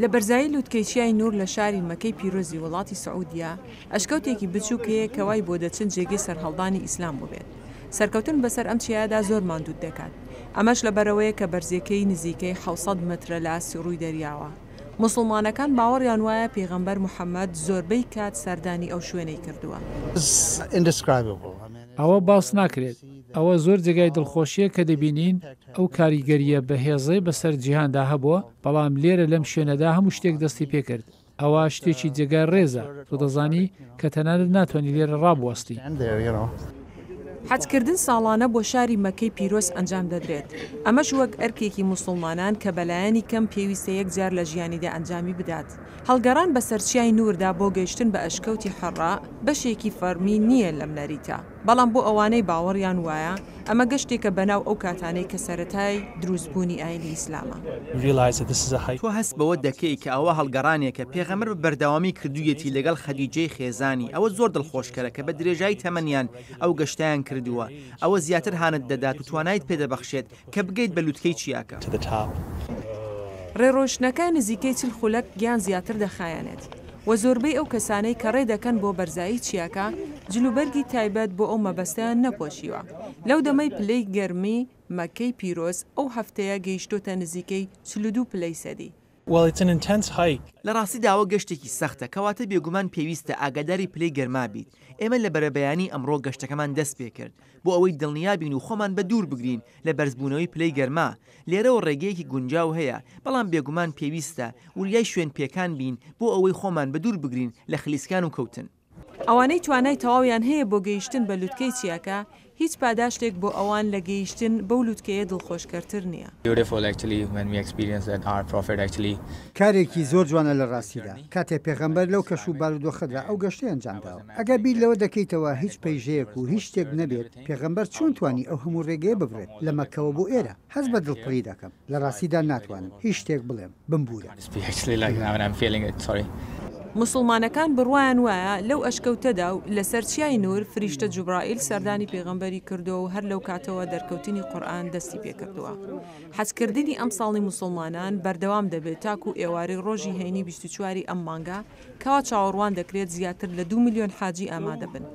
لە بەرزایی لوتکەی چیای نوور لە شاری مەکەی پیرۆزی وڵاتی سعودیە، ئەشکەوتێکی بچووک هەیە کە وای بۆ دەچن جێگەی سەرهەڵدانی ئیسلام بووبێت. سەرکەوتن بەسەر ئەم چیایەدا زۆر ماندووت دەکات. ئەمەش لەبەرئەوەیە کە بەرزیەکەی نزیکەی 700 مەترە لە ئاستی ڕووی دەریاوە. موسڵمانەکان باوەڕیان وایە پێغەمبەر محەمەد زۆربەی کات سەردانی ئەو شوێنەی کردووە. ئەوە باس ناکرێت. ئەوە زۆر جێگای دڵخۆشییە کە دەبینین ئەو کاریگەرییە بەهێزەی بەسەر جیهاندا هەبووە، بەڵام لێرە لەم شوێنەدا هەموو شتێک دەستی پێکرد. ئەوە شتێکی جێگای ڕێزە، تۆ دەزانی کە تەنانەت ناتوانی لێرە ڕابوەستی. حەجکردن ساڵانە بۆ شاری مەککەی پیرۆز ئەنجام دەدرێت، ئەمەش وەک ئەرکێکی موسڵمانان کە بەلایەنی کەم پێویستە یەک جار لە ژیانیدا ئەنجامی بدات. هەڵگەڕان بەسەر چیای نووردا بۆ گەیشتن بە ئەشکەوتی حەڕا بەشێکی فەڕمی نییە لەم نەریتە، بەڵام بۆ ئەوانەی باوەڕیان وایە ئەمە گەشتێکە بەناو ئەو کاتانەی کە سەرەتای دروستبوونی ئاینی ئیسلامە. تۆ هەست بەوە دەکەی کە ئەوە هەڵگەڕانێکە پێغەمبەر بە بەردەوامی کردوویەتی لەگەڵ خەدیجەی خێزانی، ئەوە زۆر دڵخۆشکەرە کە بە درێژایی تەمەنیان ئەو گەشتەیان کردووە، ئەوە زیاتر هانت دەدات و توانایت پێدەبەخشێت کە بگەیت بە لوتکەی چیاکە. ڕێڕۆیشتنەکە نزیکەی 40 خولەک یان زیاتر دەخایەنێت و زۆربەی ئەو کەسانەی کە ڕێ دەکەن بۆ بەرزایی چیاکە جلوبەرگی تایبەت بۆ ئەو مەبەستەیان نەپۆشیوە لەو دەمەی پلەی گەرمی مەککەی پیرۆز ئەو هەفتەیە گەیشتۆتە نزیکەی 42 پلەی سەدی. لە ڕاستیدا ئەوە گەشتێکی سەختە، کەواتە بێگومان پێویستە ئاگاداری پلەی گەرما بیت. ئێمە لە بەرەبەیانی ئەمڕۆ گەشتەکەمان دەستپێکرد، بۆ ئەوەی دڵنیا بین و خۆمان بەدوور بگرین لە بەرزبوونەوەی پلەی گەرما. لێرەوە ڕێگەیەکی گونجاو هەیە، بەڵام بێگومان پێویستە وریای شوێن پێکان بین بۆ ئەوەی خۆمان بەدوور بگرین لە خلیسکان و کەوتن. ئەوانەی توانای تەواویان هەیە بۆ گەیشتن بە لوتکەی چیاکە، هیچ پاداشتێک بۆ ئەوان لە گەیشتن بەو لوتکەیە دڵخۆشکەرتر نییە. کارێکی زۆر جوانە لە ڕاستیدا، کاتێ پێغەمبەر لەو کەش و بارودۆخەدا ئەو گەشتەی ئەنجامداوە. ئەگەر بیر لەوە دەکەیتەوە هیچ پەیژەیەک و هیچ شتێک نەبێت، پێغەمبەر چۆن توانی ئەو هەموو ڕێگەیە ببڕێت لە مەککەوە بۆ ئێرە؟ هەست بە دڵپڕی دەکەم. لە ڕاستیدا ناتوانم هیچ شتێک بڵێم، بمبوورە. موسڵمانەکان بڕوایان وایە لەو ئەشکەوتەدا و لەسەر چیای نوور فریشتە جوبرائیل سەردانی پێغەمبەری کردووە و هەر لەو کاتەوە دەرکەوتنی قورئان دەستی پێکردووە. حەجکردنی ئەمساڵی موسڵمانان بەردەوام دەبێت تاکوو ئێوارەی ڕۆژی هەینی 24 ی ئەم مانگە کەوا چاوەڕوان دەکرێت زیاتر لە دوو ملیۆن حاجی ئامادەبن.